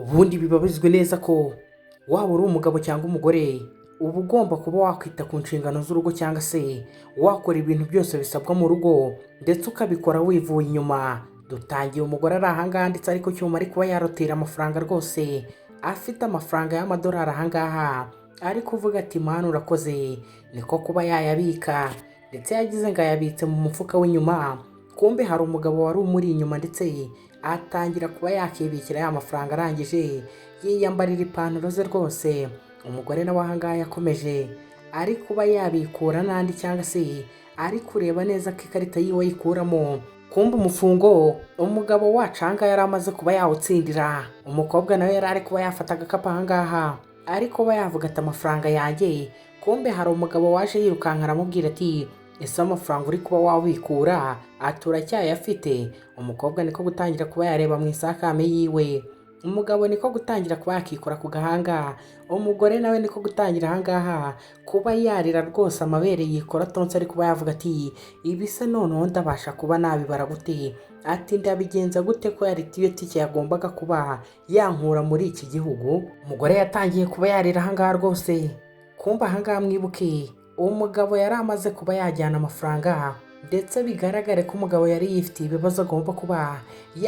Ubundi biba bizwi neza ko waba uri umugabo cyangwa umugore, uba ugomba kuba wakwita ku nshingano z'urugo cyangwa se wakora ibintu byose bisabwa mu rugo, ndetse ukabikora wivuye inyuma. Dutangiye umugore ari ahangaha, ndetse ariko cyuma ari kuba yarotera amafaranga rwose, afite amafaranga y'amadolari ahangaha, ari kuvuga ati: "Mwana, urakoze." Niko kuba yayabika, ndetse yagize ngo ayabitse mu mufuka w'inyuma, kumbe hari umugabo wari umuri inyuma, ndetse atangira kuba yakibikira ya mafaranga, arangije yiyambarira ipantaro ze rwose. Umugore nawe ahangaha yakomeje ari kuba yabikura n'andi, cyangwa se ari kureba neza ko ikarita yiwe ayikuramo. Kumbe umufungo umugabo wacu ahangaha yari amaze kuba yawutsindira. Umukobwa nawe yari ari kuba yafata agakapu ahangaha, ari kuba yavuga ati: "Amafaranga yanjye." Kumbe hari umugabo waje yirukanka, aramubwira ati: "Ese amafaranga uri kuba wabikura?" Ati: "Uracyayafite?" Umukobwa niko gutangira kuba yareba mu isakame yiwe. Umugabo niko gutangira kuba yakikora ku gahanga. Umugore nawe niko gutangira ahangaha kuba yarira rwose, amabere yikora atonse, ari kuba yavuga ati: "Ibi se noneho ndabasha kuba nabibara gute?" Ati: "Ndabigenza gute ko yari iyo tike yagombaga kuba yankura muri iki gihugu?" Umugore yatangiye kuba yarira ahangaha rwose. Kumva ahangaha, mwibuke umugabo yari amaze kuba yajyana amafaranga, ndetse bigaragare ko umugabo yari yifitiye ibibazo agomba kuba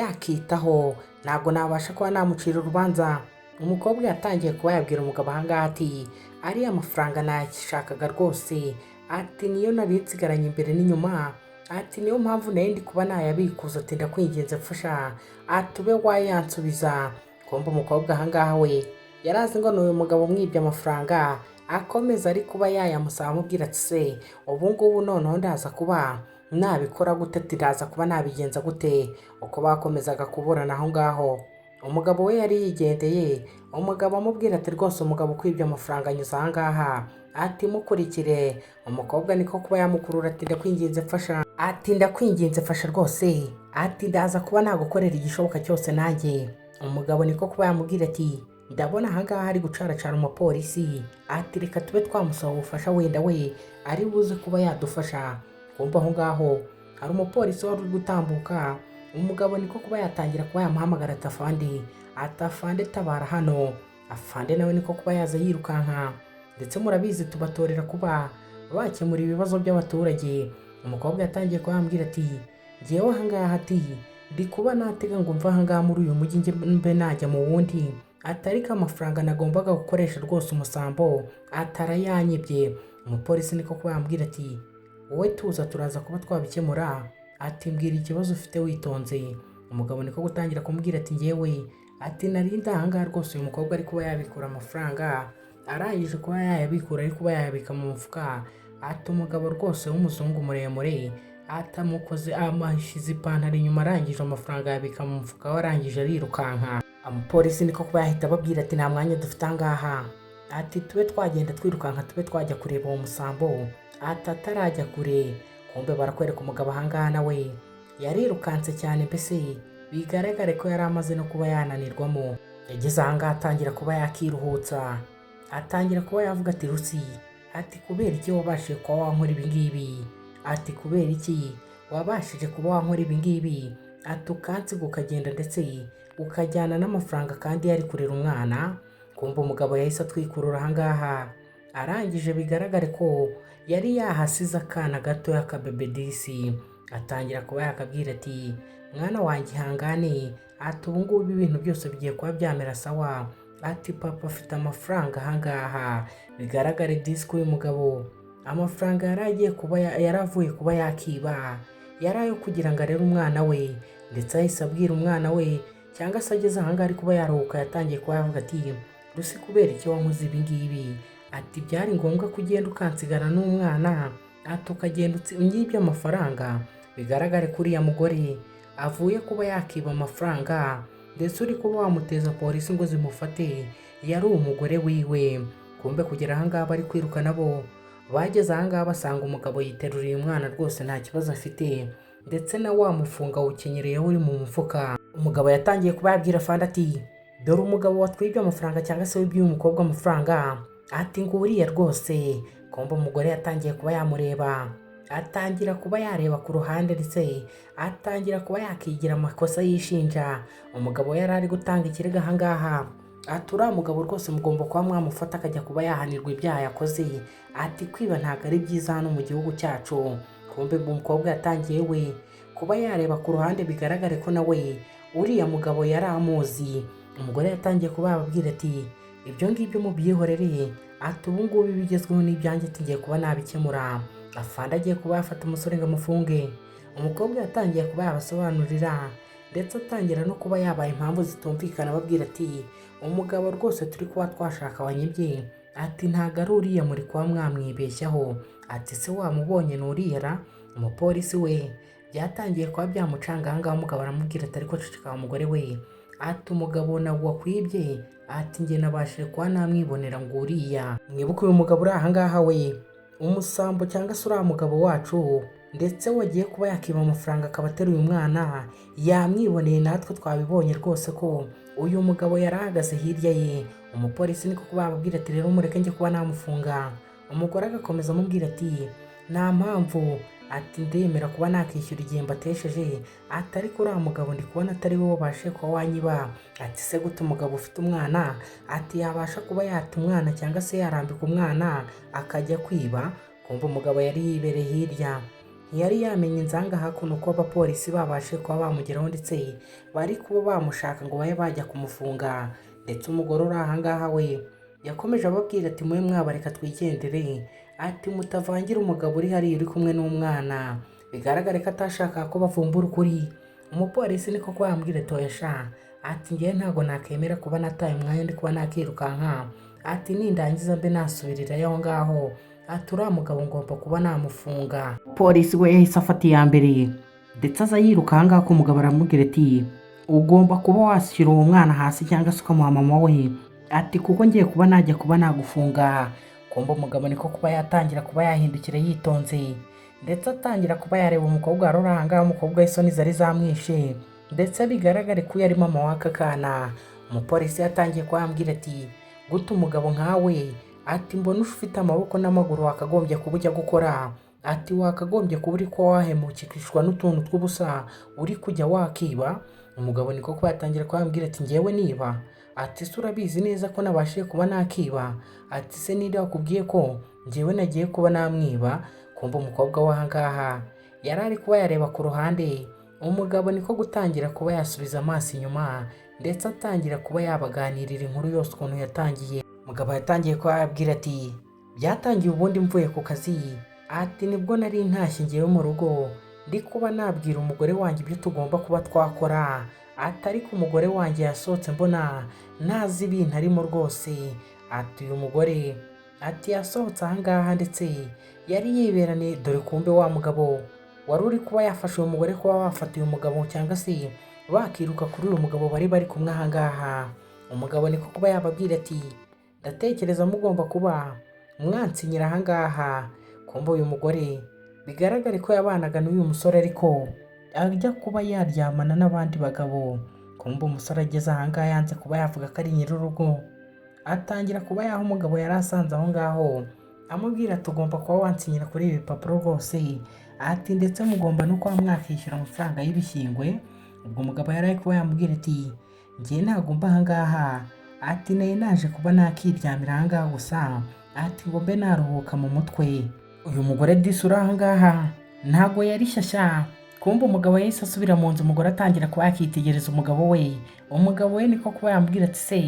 yakitaho. Ntabwo nabasha kuba namucira urubanza. Umukobwa yatangiye kuba yabwira umugabo ahangaha ati: "Ariya mafaranga nayashakaga rwose." Ati: "Niyo nari nsigaranye imbere n'inyuma." Ati: "Niyo mpamvu nari ndi kuba nayabikuza." Ati: "Ndakwinginze, mfasha." Ati: "Ube wayansubiza." Kumva umukobwa ahangaha we yari azi ngo ni uyu mugabo umwibye amafaranga, akomeza ari kuba yayamusaba, amubwira ati: "Se ubu ngubu noneho ndaza kuba nabikora gute?" Ati: "Ndaza kuba nabigenza gute?" Uko bakomezaga kuburana aho ngaho, umugabo we yari yigendeye. Umugabo amubwira ati: "Rwose umugabo ukwibye amafaranga anyuze aha ngaha." Ati: "Mukurikire." Umukobwa niko kuba yamukurura ati: "Ndakwinginze, mfasha." Ati: "Ndakwinginze, fasha rwose." Ati: "Ndaza kuba nagukorera igishoboka cyose nanjye." Umugabo niko kuba yamubwira ati: "Ndabona ahangaha hari gucaracara umupolisi." Ati: "Reka tube twamusaba ubufasha, wenda we ari buze kuba yadufasha." Kumva aho ngaho hari umupolisi wari uri gutambuka. Umugabo niko kuba yatangira kuba yamuhamagara ati: "Afande," ati: "Afande, tabara hano." Afande nawe niko kuba yaza yirukanka, ndetse murabizi tubatorera kuba bakemura ibibazo by'abaturage. Umukobwa yatangiye kuba yambwira ati: "Ngewe ahangaha," ati, "ndi kuba natega ngo mve ahangaha muri uyu mujyi, njye mbe najya mu wundi." Ati: "Ariko amafaranga nagombaga gukoresha rwose umusambo atarayanyibye." Umupolisi niko kuba yambwira ati: "Wowe tuza, turaza kuba twabikemura." Ati: "Mbwira ikibazo ufite witonze." Umugabo niko gutangira kumubwira ati: "Ngewe," ati, "nari ahangaha rwose, uyu mukobwa ari kuba yabikura amafaranga, arangije kuba yayabikura, ari kuba yayabika mu mufuka." Ati: "Umugabo rwose w'umuzungu muremure atamukoze, amushyize ipantaro inyuma, arangije amafaranga yabika mu mufuka we, arangije arirukanka." Umupolisi niko kuba yahita ababwira ati: "Nta mwanya dufite ahangaha." Ati: "Tube twagenda twirukanka, tube twajya kureba uwo musambo." Ati atarajya kure, kumbe barakwereka umugabo ahangaha nawe yarirukanse cyane, mbese bigaragare ko yari amaze no kuba yananirwamo. Yageze ahangaha atangira kuba yakiruhutsa, atangira kuba yavuga ati: "Rusi," ati, "kubera iki wabashije kuba wankora ibi ngibi?" Ati: "Kubera iki wabashije kuba wankora ibi ngibi?" Ati: "Ukansiga ukagenda, ndetse ukajyana n'amafaranga kandi yari kurera umwana." Kumva umugabo yahise atwikurura ahangaha, arangije bigaragare ko yari yahasize akana gatoya kabebe disi. Atangira kuba yakabwira ati: "Mwana wanjye, ihangane." Ati: "Ubu ngubu ibintu byose bigiye kuba byamera sawa." Ati: "Papa afite amafaranga ahangaha." Bigaragare disi ko uyu mugabo amafaranga yari agiye kuba yari avuye kuba yakiba yari ayo kugira ngo arere umwana we. Ndetse ahise abwira umwana we, cyangwa se ageze ahangaha ari kuba yaruhuka, yatangiye kuba yavuga ati: "Rusi, kubera iki wankoze ibi ngibi?" Ati: "Byari ngombwa ko ugenda ukansigana n'umwana?" Ati: "Ukagenda unyibye amafaranga." Bigaragare ko uriya mugore avuye kuba yakiba amafaranga, ndetse uri kuba wamuteza polisi ngo zimufate yari umugore wiwe. Kumbe kugera ahangaha bari kwiruka nabo, bageze ahangaha basanga umugabo yiteruriye umwana rwose, nta kibazo afite, ndetse na wa mufunga awukenyereyeho uri mu mufuka. Umugabo yatangiye kuba yabwira afande ati: "Dore umugabo watwibye amafaranga, cyangwa se wibye uyu mukobwa amafaranga." Ati: "Ngo uriya rwose." Kumva umugore yatangiye kuba yamureba. Atangira kuba yareba ku ruhande, ndetse atangira kuba yakigira amakosa yishinja. Umugabo yari ari gutanga ikirego ahangaha, ati: "Uriya mugabo rwose mugomba kuba mwamufata akajya kuba yahanirwa ibyaha yakoze." Ati: "Kwiba ntabwo ari byiza hano mu gihugu cyacu." Kumbe umukobwa yatangiye we kuba yareba ku ruhande, bigaragare ko nawe uriya mugabo yari amuzi. Umugore yatangiye kuba yababwira ati: "Ibyo ngibyo mubyihorere." Ati: "Ubu ngubu ibigezweho n'ibyanjye tugiye kuba nabikemura." Afande agiye kuba yafata umusore ngo amufunge. Umukobwa yatangiye kuba yabasobanurira, ndetse atangira no kuba yabaye impamvu zitumvikana, ababwira ati: "Umugabo rwose turi kuba twashaka wanyibye," ati, "ntabwo ari uriya, muri kuba mwamwibeshyaho." Ati: "Se wamubonye ni uriya ra?" Umupolisi we byatangiye kuba byamucanga ahangaha. Umugabo aramubwira ati: "Ariko ceceka wa mugore we." Ati: "Umugabo nawe wakwibye," ati, "njye nabashije kuba namwibonera ngo uriya." Mwibuke uyu mugabo uri ahangaha we, umusambo cyangwa se uriya mugabo wacu ndetse wagiye kuba yakiba amafaranga akaba ateruye umwana, yamwiboneye, natwe twabibonye rwose ko uyu mugabo yari ahagaze hirya ye. Umupolisi niko kuba yababwira ati: "Rero mureke njye kuba namufunga." Umugore agakomeza amubwira ati: "Nta mpamvu," ati, "ndemera kuba nakishyura igihe mbatesheje." Ati: "Ariko uriya mugabo ndi kubona atari we wabashe kuba wanyiba." Ati: "Se gute umugabo ufite umwana," ati, "yabasha kuba yata umwana cyangwa se yarambika umwana akajya kwiba?" Kumva umugabo yari yibereye hirya, ntiyari yamenya inzanga hakuno ko abapolisi babashe kuba bamugeraho, ndetse bari kuba bamushaka ngo babe bajya kumufunga. Ndetse umugore uri ahangaha we yakomeje ababwira ati: "Mube mwabareka twigendere," ati, "mutavangira umugabo uri hariya uri kumwe n'umwana." Bigaragare ko atashakaga ko bavumbura ukuri. Umupolisi niko kuba yambwira ati: "Oya sha," ati, "ngewe ntabwo nakemera kuba nataye umwanya ndi kuba nakirukanka," ati, "nindangiza mbe nasubirirayo aho ngaho," ati, "uriya mugabo ngomba kuba namufunga." Polisi we yahise afata iya mbere, ndetse aza yiruka ahangaha ko umugabo aramubwira ati: "Ugomba kuba washyira uwo mwana hasi cyangwa se ukamuha mama we," ati, "kuko ngiye kuba najya kuba nagufunga." Kumva umugabo niko kuba yatangira kuba yahindukira yitonze, ndetse atangira kuba yareba umukobwa wari uri ahangaha. Umukobwa w'isoni zari zamwishe, ndetse bigaragare ko uyu ari mama w'aka kana. Umupolisi yatangiye kuba yambwira ati: "Gute umugabo nkawe," ati, "mbona ufite amaboko n'amaguru wakagombye kuba ujya gukora," ati, "wakagombye kuba uri kuba wahemukishwa n'utuntu tw'ubusa uri kujya wakiba?" Umugabo niko kuba yatangira kuba yambwira ati: "Ngewe niba?" Ati: "Se urabizi neza ko nabashije kuba nakiba?" Ati: "Se ninde wakubwiye ko ngewe nagiye kuba namwiba?" Kumva umukobwa w'ahangaha yari ari kuba yareba ku ruhande. Umugabo niko gutangira kuba yasubiza amaso inyuma, ndetse atangira kuba yabaganirira inkuru yose ukuntu yatangiye. Umugabo yatangiye kuba yabwira ati: "Byatangiye ubundi mvuye ku kazi," ati, "nibwo nari ntashye ngewe mu rugo, ndi kuba nabwira umugore wanjye ibyo tugomba kuba twakora," ati, "ariko umugore wanjye yasohotse mbona ntazi ibintu arimo rwose." Ati: "Uyu mugore," ati, "yasohotse ahangaha ndetse yari yiberaniye." Dore kumbe wa mugabo wari uri kuba yafashe uyu mugore kuba wafata uyu mugabo cyangwa se bakiruka kuri uyu mugabo bari bari kumwe ahangaha. Umugabo niko kuba yababwira ati: "Ndatekereza mugomba kuba mwansinyira ahangaha." Kumva uyu mugore bigaragare ko yabanaga n'uyu musore, ariko ajya kuba yaryamana n'abandi bagabo. Kumva umusore ageze ahangaha yanze kuba yavuga ko ari nyir'urugo, atangira kuba yaha umugabo yari asanze aho ngaho, amubwira ati: "Ugomba kuba wansinyira kuri ibi bipapuro rwose," ati, "ndetse mugomba no kuba mwakishyura amafaranga y'ibishyingwe." Ubwo umugabo yari ari kuba yamubwira ati: "Njye ntabwo mba ahangaha," ati, "nari naje kuba nakiryamira ahangaha gusa," ati, "ngo mbe naruhuka mu mutwe." Uyu mugore disi uri ahangaha ntabwo yari shyashya. Kumva umugabo yahise asubira mu nzu, umugore atangira kuba yakitegereza umugabo we. Umugabo we niko kuba yamubwira ati: "Se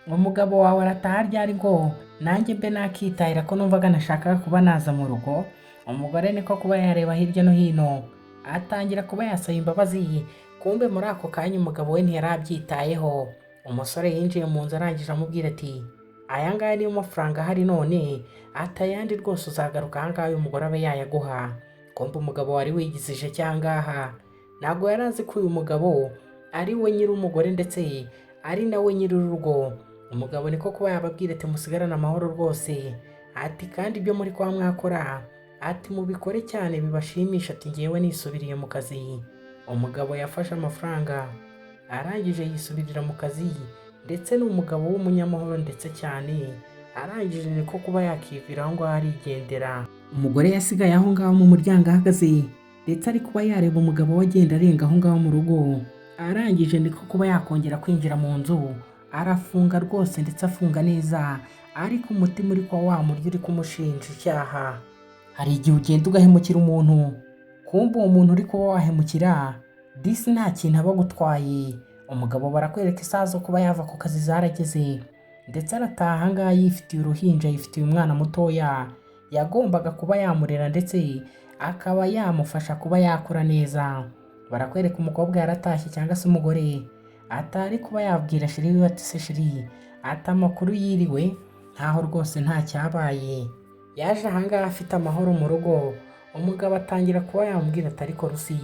umugabo wawe arataha ryari ngo nanjye mbe nakitahira, ko numvaga nashakaga kuba naza mu rugo?" Umugore niko kuba yareba hirya no hino, atangira kuba yasaba imbabazi. Kumbe muri ako kanya umugabo we ntiyari abyitayeho. Umusore yinjiye mu nzu, arangije amubwira ati: "Aya ngaya niyo mafaranga ahari none," ati, "ayandi rwose uzagaruka ahangaha uyu mugore abe yayaguha." Kumbe umugabo wari wigizije cyangaha ntabwo yari azi ko uyu mugabo ari we nyir'umugore, ndetse ari nawe nyir'urugo. Umugabo niko kuba yababwira ati: "Musigarane amahoro rwose," ati, "kandi ibyo muri kuba mwakora," ati, "mubikore cyane bibashimisha," ati, "ngewe nisubiriye mu kazi." Umugabo yafashe amafaranga, arangije yisubirira mu kazi, ndetse ni umugabo w'umunyamahoro ndetse cyane. Arangije niko kuba yakivira aho ngaho arigendera. Umugore yasigaye aho ngaho mu muryango ahagaze, ndetse ari kuba yareba umugabo we agenda arenga aho ngaho mu rugo. Arangije niko kuba yakongera kwinjira mu nzu, arafunga rwose ndetse afunga neza, ariko umutima uri kuba wamurya, uri kumushinja icyaha. Hari igihe ugenda ugahemukira umuntu, kumbe uwo muntu uri kuba wahemukira disi nta kintu aba agutwaye. Umugabo barakwereka isaha zo kuba yava ku kazi zarageze, ndetse arataha ahangaha yifitiye uruhinja, yifitiye umwana mutoya yagombaga kuba yamurera ndetse akaba yamufasha kuba yakura neza. Barakwereka umukobwa yaratashye cyangwa se umugore atari kuba yabwira chéri wiwe ati: "Se chéri," ati, "amakuru yiriwe?" Nkaho rwose nta cyabaye. Yaje ahangaha afite amahoro mu rugo. Umugabo atangira kuba yamubwira ati: "Ariko Rusi,"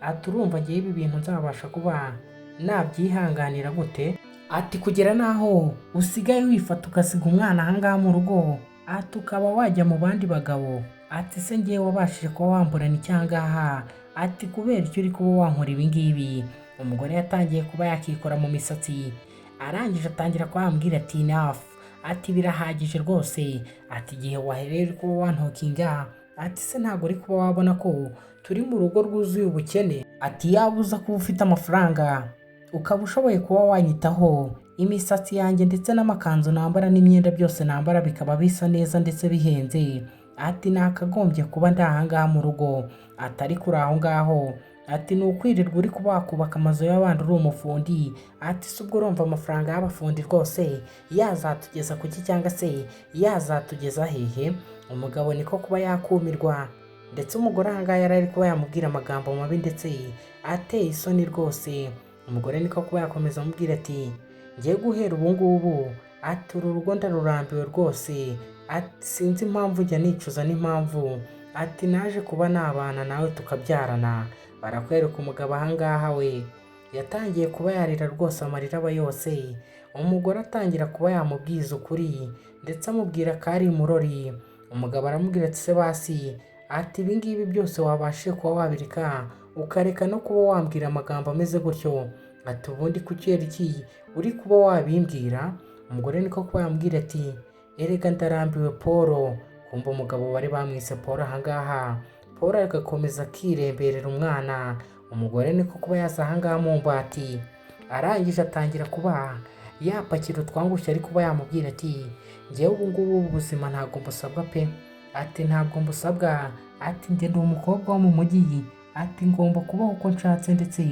ati, "urumva ngewe ibi bintu nzabasha kuba nabyihanganira gute?" Ati: "Kugera n'aho usigaye wifata ugasiga umwana ahangaha mu rugo," ati, "ukaba wajya mu bandi bagabo," ati: "Se ngewe wabashije kuba wamburana icyangaha?" Ati: "Kubera icyo uri kuba wankora ibi ngibi?" Umugore yatangiye kuba yakikora mu misatsi, arangije atangira kuba yambwira ati: "Enough," ati, "birahagije rwose," ati, "igihe wahereye uri kuba wantokinga," ati, "se ntabwo uri kuba wabona ko turi mu rugo rwuzuye ubukene?" Ati: "Yaba uza kuba ufite amafaranga ukaba ushoboye kuba wanyitaho, imisatsi yanjye ndetse n'amakanzu nambara n'imyenda byose nambara bikaba bisa neza ndetse bihenze," ati, "nakagombye kuba ndi ahangaha mu rugo," atari kuri aho ngaho. Ati: "Ni ukwirirwa uri kuba wakubaka amazu y'abandi uri umufundi," ati: "Si ubwo urumva amafaranga y'abafundi rwose yazatugeza ku ki cyangwa se yazatugeza hehe?" Umugabo niko kuba yakumirwa, ndetse umugore ahangaha yari ari kuba yamubwira amagambo mabi ndetse ateye isoni rwose. Umugore niko kuba yakomeza amubwira ati: "Ngiye guhera ubu ngubu," ati, "uru rugo ndarurambiwe rwose," ati: "Sinzi impamvu njya nicuza n'impamvu," ati, "naje kuba nabana nawe tukabyarana." Barakwereka umugabo ahangaha we yatangiye kuba yarira rwose, amarira aba yose. Umugore atangira kuba yamubwiza ukuri ndetse amubwira ko ari imurori. Umugabo aramubwira ati: "Se basi," ati, "ibi ngibi byose wabashije kuba wabireka, ukareka no kuba wambwira amagambo ameze gutyo," ati: "ubundi kuki iki uri kuba wabimbwira?" Umugore niko kuba yambwira ati: "Erega ndarambiwe Paul." Kumva umugabo bari bamwise Paul ahangaha. Paul agakomeza akiremberera umwana. Umugore niko kuba yaza ahangaha mu mbati, arangije atangira kuba yapakira utwangushye, ari kuba yamubwira ati: "Ngewe ubu ngubu ubu buzima ntabwo mbusabwa pe," ati: "ntabwo mbusabwa," ati: "njye ndi umukobwa wo mu mujyi," ati: "ngomba kubaho uko nshatse ndetse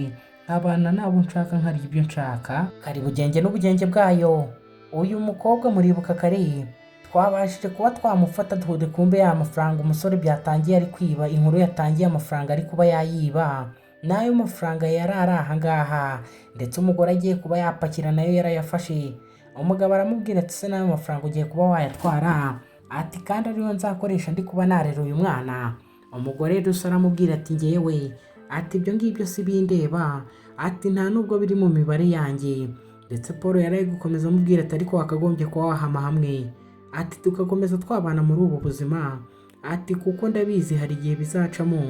nkabana n'abo nshaka, nkarya ibyo nshaka." Kari bugenge n'ubugenge bwayo. Uyu mukobwa muribuka kare twabashije kuba twamufata duhude, kumbe ya mafaranga umusore byatangiye ari kwiba, inkuru yatangiye amafaranga ari kuba yayiba, n'ayo mafaranga yari ari ahangaha, ndetse umugore agiye kuba yapakira nayo yarayafashe. Umugabo aramubwira ati: "Se n'ayo mafaranga ugiye kuba wayatwara?" Ati: "Kandi ariyo nzakoresha ndi kuba narera uyu mwana." Umugore rusa aramubwira ati: "Ngewe," ati, "ibyo ngibyo si bindeba," ati: "nta nubwo biri mu mibare yanjye." Ndetse Paul yari ari gukomeza amubwira ati: "Ariko wakagombye kuba wahama hamwe," ati, "tugakomeza twabana muri ubu buzima," ati: "kuko ndabizi hari igihe bizacamo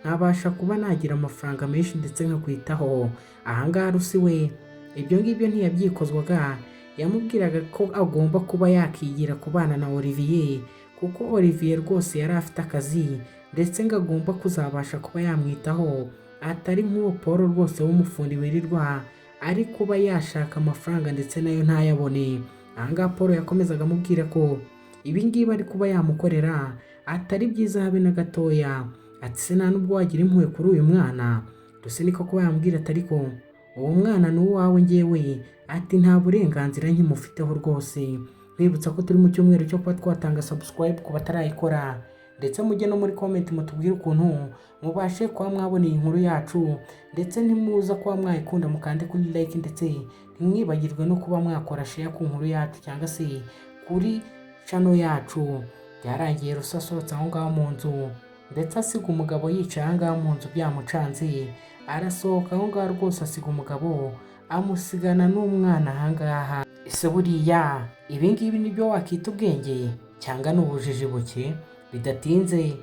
nkabasha kuba nagira amafaranga menshi ndetse nkakwitaho." Ahangaha Rusi we ibyo ngibyo ntiyabyikozwaga, yamubwiraga ko agomba kuba yakigira kubana na Olivier, kuko Olivier rwose yari afite akazi ndetse ngo agomba kuzabasha kuba yamwitaho, atari nk'uwo Paul rwose w'umufundi wirirwa ari kuba yashaka amafaranga ndetse nayo ntayabone. Ahangaha Paul yakomezaga amubwira ko ibi ngibi ari kuba yamukorera atari byiza habe na gatoya, ati: "Se nta nubwo wagira impuhwe kuri uyu mwana?" Gusa niko kuba yamubwira ati: "Ariko uwo mwana ni uwawe, ngewe," ati, "nta burenganzira nkimufiteho rwose." Nkwibutsa ko turi mu cyumweru cyo kuba twatanga subscribe ku batarayikora, ndetse mujye no muri comment mutubwire ukuntu mubashe kuba mwabona iyi nkuru yacu, ndetse ntimuza kuba mwayikunda mukande kuri like, ndetse ntimwibagirwe no kuba mwakora share ku nkuru yacu cyangwa se kuri channel yacu. Byarangiye Rusa asohotse aho ngaho mu nzu, ndetse asiga umugabo yicaye aho ngaho mu nzu byamucanze. Arasohoka aho ngaho rwose asiga umugabo, amusigana n'umwana aha ngaha. Ese buriya ibi ngibi nibyo wakita ubwenge cyangwa ni ubujiji buke? Bidatinze,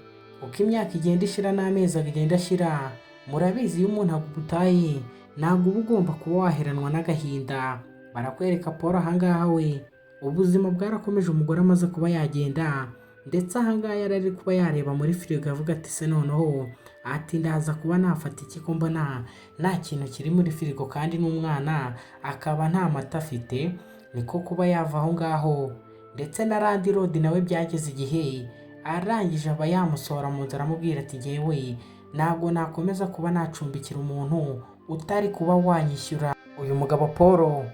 uko imyaka igenda ishira n'amezi agenda ashira, murabizi iyo umuntu agutaye ntabwo uba ugomba kuba waheranwa n'agahinda. Barakwereka Paul ahangaha we ubuzima bwarakomeje, umugore amaze kuba yagenda, ndetse umugabo atangira kuba yamuhamagara. Ndetse ahangaha yari ari kuba yareba muri firigo, avuga ati: "Se noneho," ati, "ndaza kuba nafata iki ko mbona nta kintu kiri muri firigo kandi n'umwana akaba nta mata afite?" Niko kuba yava aho ngaho. Ndetse na landlord nawe byageze igihe arangije aba yamusohora mu nzu, aramubwira ati: "Jyewe ntabwo nakomeza kuba nacumbikira umuntu utari kuba wanyishyura." Uyu mugabo Paul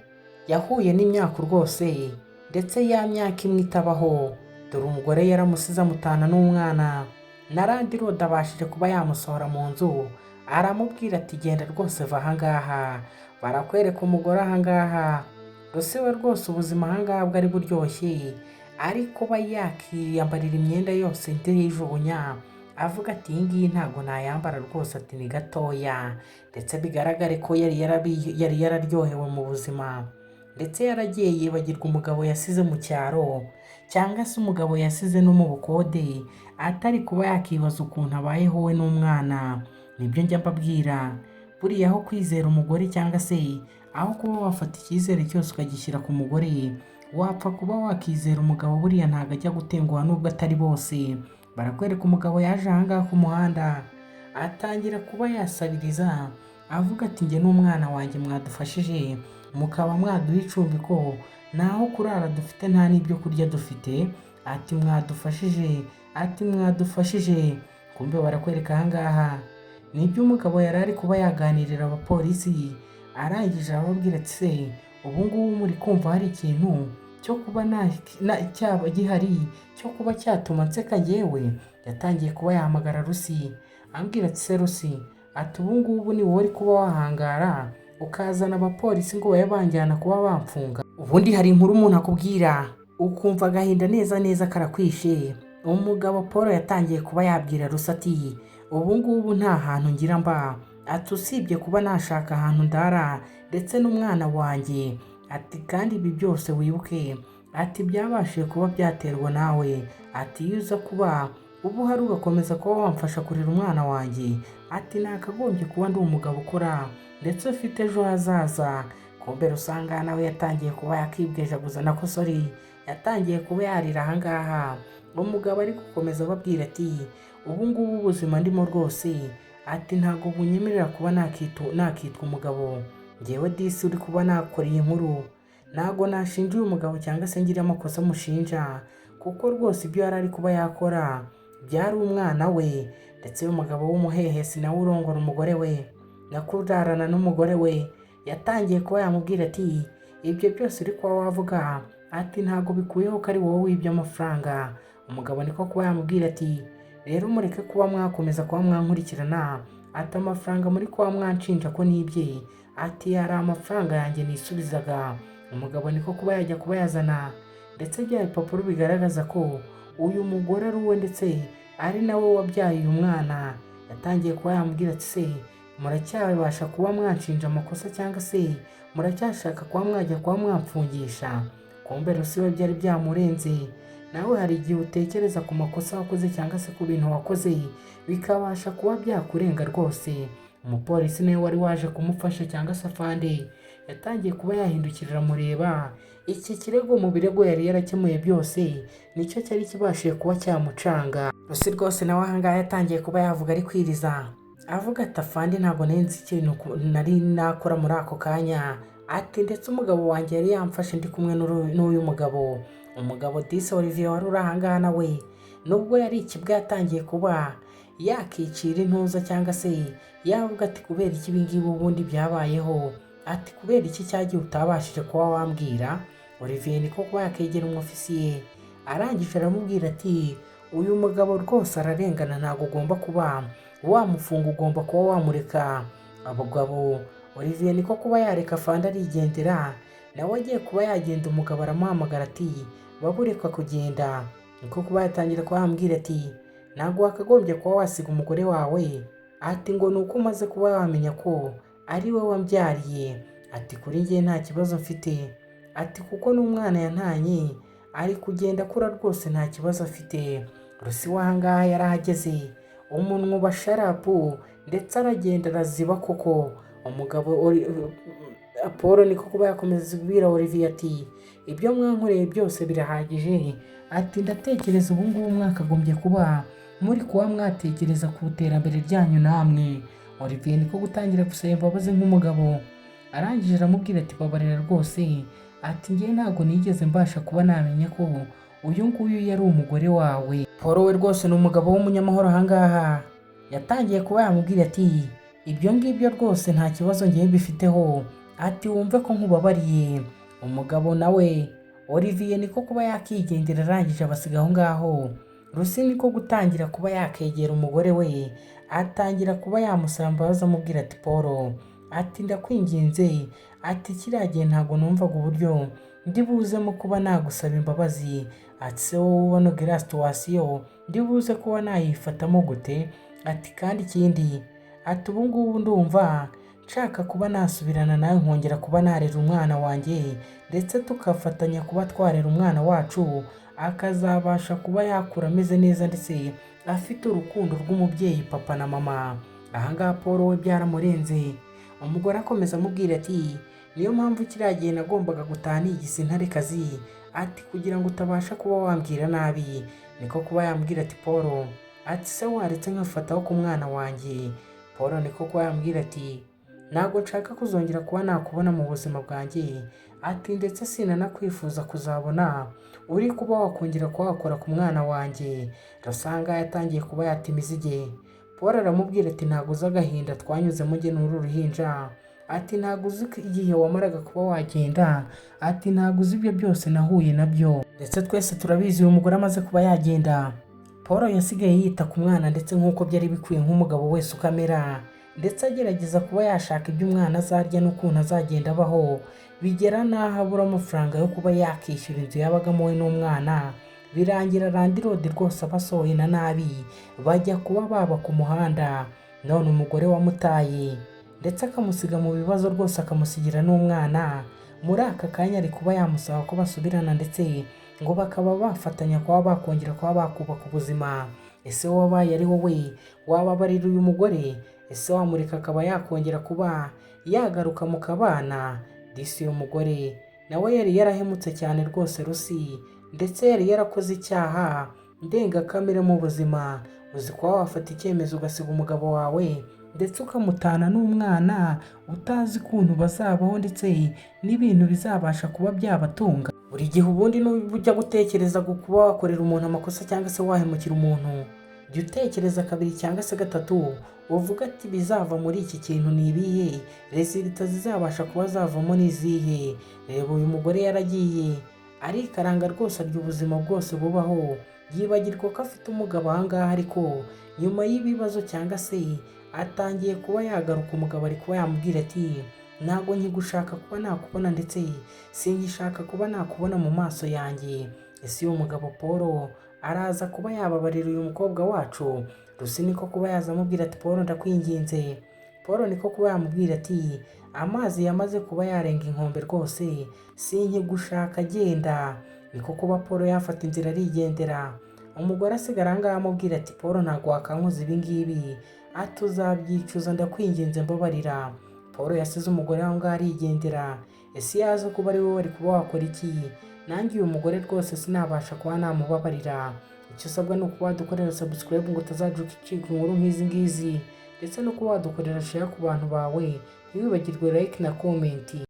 yahuye n'imyaka rwose, ndetse ya myaka imwe itabaho. Dore umugore yaramusize, amutana n'umwana, na landlord abashije kuba yamusohora mu nzu, aramubwira ati: "Genda rwose, va ahangaha." Barakwereka umugore ahangaha Rose we rwose ubuzima ahangaha bwari buryoshye, ariko aba yakiyambarira imyenda yose yijugunya, avuga ati: "Iyi ngiyi ntabwo nayambara rwose," ati: "Ni gatoya." Ndetse bigaragare ko yari yararyohewe mu buzima, ndetse yaragiye yibagirwa umugabo yasize mu cyaro cyangwa se umugabo yasize no mu bukode, atari kuba yakibaza ukuntu abayeho we n'umwana. Nibyo njya mbabwira, buriya aho kwizera umugore cyangwa se aho kuba wafata icyizere cyose ukagishyira ku mugore, wapfa kuba wakizera umugabo. Buriya ntabwo ajya gutenguha, nubwo atari bose. Barakwereka umugabo yaje ahangaha ku muhanda, atangira kuba yasabiriza, avuga ati: "Njye n'umwana wanjye mwadufashije mukaba mwaduha icumbi, ko ntaho kurara dufite, nta n'ibyo kurya dufite," ati: "Mwadufashije," ati: "Mwadufashije." Kumbe barakwereka ahangaha nibyo umugabo yari ari kuba yaganirira abapolisi, arangije arababwira ati: "Se ubu ngubu muri kumva hari ikintu cyo kuba cyaba gihari cyo kuba cyatuma nseka njyewe?" Yatangiye kuba yahamagara Rusi, ambwira ati: "Se Rusi," ati, "ubu ngubu ni wowe uri kuba wahangara ukazana abapolisi ngo babe banjyana kuba bamfunga?" Ubundi hari inkuru umuntu akubwira ukumva agahinda neza neza karakwishe. Umugabo Paul yatangiye kuba yabwira Rusi ati: "Ubu ngubu nta hantu ngira mba," ati, "usibye kuba nashaka ahantu ndara ndetse n'umwana wanjye," ati, "kandi ibi byose wibuke," ati, "byabashije kuba byaterwa nawe," ati, "iyo uza kuba uba uhari ugakomeza kuba wamfasha kurera umwana wanjye," ati, "nakagombye kuba ndi umugabo ukora ndetse ufite ejo hazaza." Kumbe usanga nawe yatangiye kuba yakibwejaguza, nako sorry, yatangiye kuba yarira ahangaha. Umugabo ari gukomeza ababwira ati: "Ubu ngubu ubuzima ndimo rwose," ati, "ntabwo bunyemerera kuba nakitwa umugabo. Ngewe disi uri kuba nakora iyi nkuru, ntabwo nashinja uyu mugabo cyangwa se ngire amakosa mushinja, kuko rwose ibyo yari ari kuba yakora byari umwana we." Ndetse uyu mugabo w'umuhehesi nawe urongora umugore we nakurarana n'umugore we, yatangiye kuba yamubwira ati: "Ibyo byose uri kuba wavuga," ati, "ntabwo bikuyeho ko ari wowe wibye amafaranga." Umugabo niko kuba yamubwira ati: "Rero mureke kuba mwakomeza kuba mwankurikirana," ati, "amafaranga muri kuba mwanshinja ko nibye," ati, "yari amafaranga yanjye nisubizaga." Umugabo niko kuba yajya kuba yazana ndetse bya bipapuro bigaragaza ko uyu mugore ari uwe, ndetse ari nawe wabyaye uyu mwana. Yatangiye kuba yamubwira ati: "Se muracyabasha kuba mwanshinja amakosa cyangwa se muracyashaka kuba mwajya kuba mwamfungisha?" Kumbe Rusi we byari byamurenze. Nawe hari igihe utekereza ku makosa wakoze cyangwa se ku bintu wakoze, bikabasha kuba byakurenga rwose. Umupolisi nawe wari waje kumufasha cyangwa se afande, yatangiye kuba yahindukirira amureba. Iki kirego mu birego yari yarakemuye byose nicyo cyari kibashije kuba cyamucanga. Rusi rwose nawe ahangaha yatangiye kuba yavuga ari kwiriza, avuga ati: "Afande, ntabwo nari nzi ikintu nari nakora muri ako kanya," ati, "ndetse umugabo wanjye yari yamfashe ndi kumwe n'uyu mugabo." Umugabo disi Olivier wari uri ahangaha nawe, nubwo yari ikibwa, yatangiye kuba yakicira intuza cyangwa se yavuga ati: "Kubera iki ibi ngibi ubundi byabayeho?" Ati: "Kubera iki cyagiye utabashije kuba wambwira?" Olivier niko kuba yakegera umwofisiye, arangije aramubwira ati: "Uyu mugabo rwose ararengana, ntabwo ugomba kuba wamufunga, ugomba kuba wamureka." Abagabo Olivier niko kuba yareka afande arigendera. Nawe agiye kuba yagenda, umugabo aramuhamagara ati: "Babureka kugenda." Niko kuba yatangira kuba yambwira ati: "Ntabwo wakagombye kuba wasiga umugore wawe," ati, "ngo ni uko umaze kuba wamenya ko ari we wambyariye," ati, "kuri njye nta kibazo mfite," ati, "kuko n'umwana yantanye ari kugenda akura rwose nta kibazo afite." Rusi w'ahangaha yarahageze, umunwa uba sharapu, ndetse aragenda araziba koko. Umugabo Paul niko kuba yakomeza kubwira Olivier ati: Ibyo mwankoreye byose birahagije. Ati: "Ndatekereza ubu ngubu mwakagombye kuba muri kuba mwatekereza ku iterambere ryanyu namwe." Olivier niko gutangira gusaba imbabazi nk'umugabo. Arangije aramubwira ati: "Babarira rwose." Ati: "Njye ntabwo nigeze mbasha kuba namenya ko uyu nguyu yari umugore wawe." Paul we rwose ni umugabo w'umunyamahoro. Ahangaha yatangiye kuba yamubwira ati: "Ibyo ngibyo rwose nta kibazo ngiye mbifiteho." Ati: "Wumve ko nkubabariye." Umugabo nawe Olivier niko kuba yakigendera, arangije abasiga aho ngaho. Rusi niko gutangira kuba yakegera umugore we, atangira kuba yamusaba imbabazi, amubwira ati: "Paul," ati, "ndakwinginze." Ati: "Kiriya gihe ntabwo numvaga uburyo ndi buzemo kuba nagusaba imbabazi." Ati: "Se wowe ubona iriya situation ndi buze kuba nayifatamo gute?" Ati: "Kandi ikindi," ati, "ubu ngubu ndumva nshaka kuba nasubirana nawe, nkongera kuba narera umwana wanjye, ndetse tugafatanya kuba twarera umwana wacu, akazabasha kuba yakura ameze neza ndetse afite urukundo rw'umubyeyi, papa na mama." Ahangaha Paul we byaramurenze. Umugore akomeza amubwira ati: "Niyo mpamvu kiriya gihe nagombaga gutaha nigise intarekazi," ati, "kugira ngo utabasha kuba wambwira nabi." Niko kuba yambwira ati: "Paul," ati, "se waretse nkafataho ku mwana wanjye?" Paul niko kuba yambwira ati: "Ntabwo nshaka kuzongera kuba nakubona mu buzima bwanjye." Ati: "Ndetse sinanakwifuza kuzabona uri kuba wakongera kuba wakora ku mwana wanjye." Rusanga yatangiye kuba yata imizige. Paul aramubwira ati: "Ntabwo uzi agahinda twanyuzemo njye n'uru ruhinja." Ati: "Ntabwo uzi ko igihe wamaraga kuba wagenda." Ati: "Ntabwo uzi ibyo byose nahuye nabyo." Ndetse twese turabizi, uyu mugore amaze kuba yagenda, Paul yasigaye yita ku mwana, ndetse nk'uko byari bikwiye nk'umugabo wese ukamera, ndetse agerageza kuba yashaka ibyo umwana azarya n'ukuntu azagenda abaho. Bigera n'aho abura amafaranga yo kuba yakishyura inzu yabagamo we n'umwana. Birangira landlord rwose abasohoye na nabi, bajya kuba baba ku muhanda. None umugore wamutaye ndetse akamusiga mu bibazo rwose, akamusigira n'umwana, muri aka kanya ari kuba yamusaba ko basubirana, ndetse ngo bakaba bafatanya kuba bakongera kuba bakubaka ubuzima. Ese wabaye ari wowe, wababarira uyu mugore? Ese wamureka akaba yakongera kuba yagaruka mukabana? Disi uyu mugore nawe yari yarahemutse cyane rwose Rusi, ndetse yari yarakoze icyaha ndengakamere mu buzima. Uzi kuba wafata icyemezo ugasiga umugabo wawe, ndetse ukamutana n'umwana, utazi ukuntu bazabaho ndetse n'ibintu bizabasha kuba byabatunga? Buri gihe ubundi nujya gutekereza kuba wakorera umuntu amakosa cyangwa se wahemukira umuntu, jya utekereza kabiri cyangwa se gatatu, uvuga ati: "Bizava muri iki kintu ni ibihe? Résultat zizabasha kuba zavamo ni izihe?" Reba uyu mugore yaragiye arikaranga rwose, arya ubuzima bwose bubaho, yibagirwa ko afite umugabo ahangaha. Ariko nyuma y'ibibazo cyangwa se atangiye kuba yagaruka, umugabo ari kuba yamubwira ati: "Ntabwo nkigushaka kuba nakubona, ndetse sinkishaka kuba nakubona mu maso yanjye." Ese uyu mugabo Paul araza kuba yababarira uyu mukobwa wacu? Rusi niko kuba yaza amubwira ati: "Paul, ndakwinginze." Paul niko kuba yamubwira ati: "Amazi yamaze kuba yarenga inkombe rwose, sinkigushaka, agenda." Niko kuba Paul yafata inzira arigendera. Umugore asigara aha ngaha amubwira ati: "Paul, ntabwo wakankoza ibi ngibi," ati, "uzabyicuza, ndakwinginze mbabarira." Paul yasize umugore aho ngaho arigendera. Ese iyo aza kuba ari wowe, wari kuba wakora iki? Nanjye uyu mugore rwose sinabasha kuba namubabarira. Icyo usabwa ni ukuba wadukorera subscribe ngo utazajuka icika inkuru nk'izi ngizi, ndetse no kuba wadukorera share ku bantu bawe. Ntiwibagirwe like na comment.